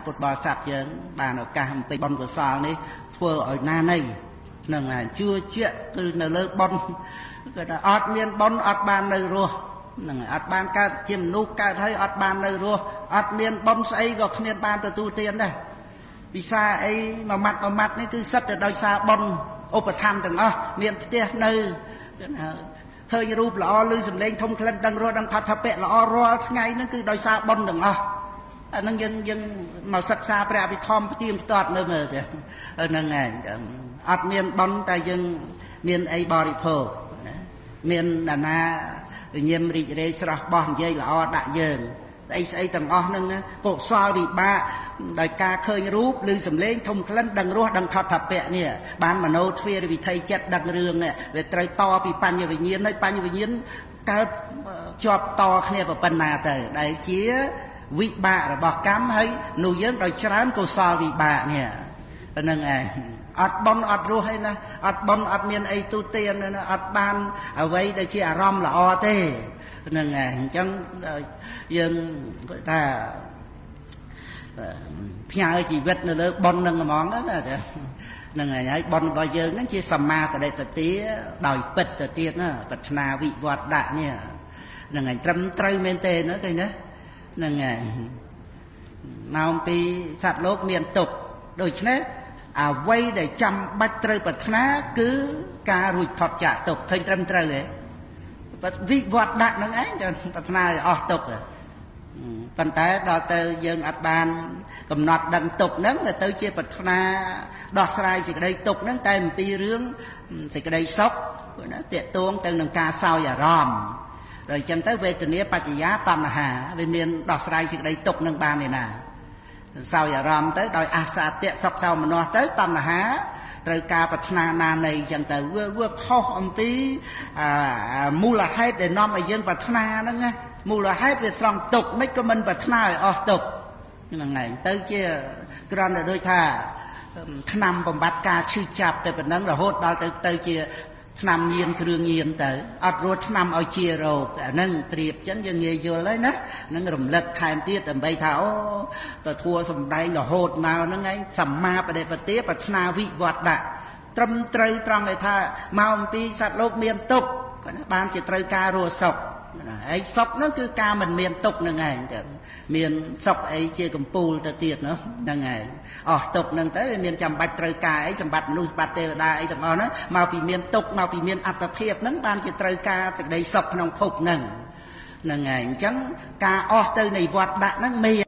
ពុទ្ធបរិស័ទយើងបានឱកាសអំពីបុណ្យកុសលនេះធ្វើឲ្យណានៃហ្នឹងហើយជឿជាក់គឺនៅលើបុណ្យគាត់ថាអត់មានបុណ្យអត់បាននៅរស់ហ្នឹងអត់បានកើតជាមនុស្សកើតហើយអត់បាននៅរស់អត់មានបុណ្យស្អីក៏គ្មានបានទទួលទានដែរពិសាអីមួយម៉ាត់មួយម៉ាត់នេះគឺសិតតែដោយសារបុណ្យឧបត្ថម្ភទាំងអស់មានផ្ទះនៅឃើញរូបល្អឬសម្លេងធំក្លិនដឹងរស់ដឹងផាថពៈល្អរាល់ថ្ងៃហ្នឹងគឺដោយសារបុណ្យទាំងអស់អាហ្នឹងយើងយើងមកសិក្សាព្រះអភិធម្មផ្ទៀងផ្ទាត់នៅមើលទៅហ្នឹងឯងចឹងអត់មានបុណ្យតែយើងមានអីបរិភោគណាមានណានាញៀមរីករាយស្រស់បោះនិយាយល្អដាក់យើងស្អីស្អីទាំងអស់ហ្នឹងកុសលវិបាកដោយការឃើញរូបឬសម្លេងធំក្លិនដឹងរសដឹងផតពៈនេះបានមโนទ្វារវិថីចិត្តដឹងរឿងវាត្រូវតពីបញ្ញវិញ្ញាណហើយបញ្ញវិញ្ញាណកើតជាប់តគ្នាប៉ុណ្ណាទៅដែលជាវិបាករបស់កម្មហើយនោះយើងដោយច្រើនកុសលវិបាកនេះប៉ុណ្្នឹងឯងអត់បុណ្យអត់រស់ឯណាអត់បុណ្យអត់មានអីទូទានណាអត់បានអ្វីដែលជាអារម្មណ៍ល្អទេហ្នឹងឯងអញ្ចឹងយើងគាត់ថាផ្ញើជីវិតនៅលើបុណ្យនឹងហ្មងណាហ្នឹងហើយហើយបុណ្យរបស់យើងហ្នឹងជាសម្មាបដិបទាដោយពិតទៅទៀតណាប្រាថ្នាវិវត្តដាក់នេះហ្នឹងហើយត្រឹមត្រូវមែនទេណាឃើញណាហ្នឹងហើយមកពីសត្វលោកមានទុក្ខដូច្នេះអ្វីដែលចាំបាច់ត្រូវប្រាថ្នាគឺការរួចផុតចាកទុក្ខឃើញត្រឹមត្រូវទេវិវត្តដាក់ហ្នឹងឯងចាប្រាថ្នាឲ្យអស់ទុក្ខប៉ុន្តែដល់ទៅយើងអត់បានកំណត់ដឹងទុក្ខហ្នឹងទៅជាប្រាថ្នាដោះស្រាយសេចក្តីទុក្ខហ្នឹងតែអំពីរឿងសេចក្តីសុខណាតាកតួងទៅនឹងការសោយអារម្មណ៍ដល់អញ្ចឹងទៅវេទនាបច្ចយាតណ្ហាវាមានដោះស្រាយសេចក្តីទុក្ខនឹងបានទេណាសោយអារម្មណ៍ទៅដោយអាសាទៈសុខសោមនស្សទៅតណ្ហាត្រូវការប្រាថ្នាណានៃអញ្ចឹងទៅវាខុសអំពីមូលហេតុដែលនាំឲ្យយើងប្រាថ្នាហ្នឹងណាមូលហេតុវាស្រង់ទុកមិនក៏មិនប្រាថ្នាឲ្យអស់ទុកហ្នឹងឯងទៅជាគ្រាន់តែដូចថាឆ្នាំបំបត្តិការឈឺចាប់តែប៉ុណ្ណឹងរហូតដល់ទៅជាឆ្នាំញៀនគ្រឿងញៀនទៅអត់រត់ឆ្នាំឲ្យជារោគអាហ្នឹងប្រៀបចឹងយើងងាយយល់ហើយណាហ្នឹងរំលឹកថែមទៀតដើម្បីថាអូពធัวសំដែងរហូតមកហ្នឹងឯងសម្មាបដិបទាប្រាថ្នាវិវត្តដាក់ត្រឹមត្រូវត្រង់ដែលថាមកអំពីសត្វលោកមានទុក្ខបានជាត្រូវការរស់សុខហើយសុខហ្នឹងគឺការមិនមានទុក្ខហ្នឹងឯងចឹងមានសុខអីជាកំពូលទៅទៀតនោះហ្នឹងឯងអស់ទុក្ខហ្នឹងទៅវាមានចាំបាច់ត្រូវការអីសម្បត្តិមនុស្សសម្បត្តិទេវតាអីទាំងអស់ហ្នឹងមកពីមានទុក្ខមកពីមានអត្តភាពហ្នឹងបានជាត្រូវការសេចក្តីសុខក្នុងភពហ្នឹងហ្នឹងឯងអញ្ចឹងការអស់ទៅនៃវត្តដាក់ហ្នឹងមាន